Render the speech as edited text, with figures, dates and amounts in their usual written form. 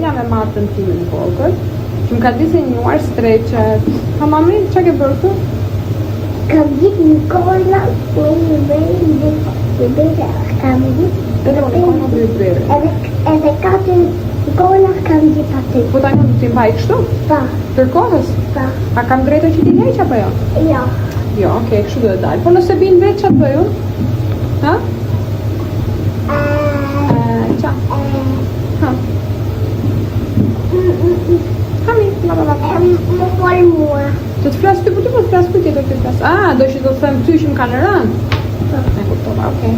Unë jam me matën time të vogël, që më ka dizenjuar streçet. Ha mami, çka ke bërë këtu? Kam gjithë Nikola, Blueberry, Blueberry, kam gjithë Edhe unicorn Blueberry. Edhe, edhe katër Nikola kam gjithë aty. Po tani unë do t'i mbaj kështu? Pa, Tërkohës? pa, A kam drejtë që t'i heq apo jo? jo. Jo, okej, kështu do të dalë. Po nëse bin vetë çfarë bëj unë? Ha? Eh, E, qa? eh, Ha. mm, mm, mm, Ha mi, la la la. eh, Më fol mua. Do të flas ty, po ty po të flas ty tjetër të flas. Ah, do që do të them ty që më kanë rënë. E kuptova, okej.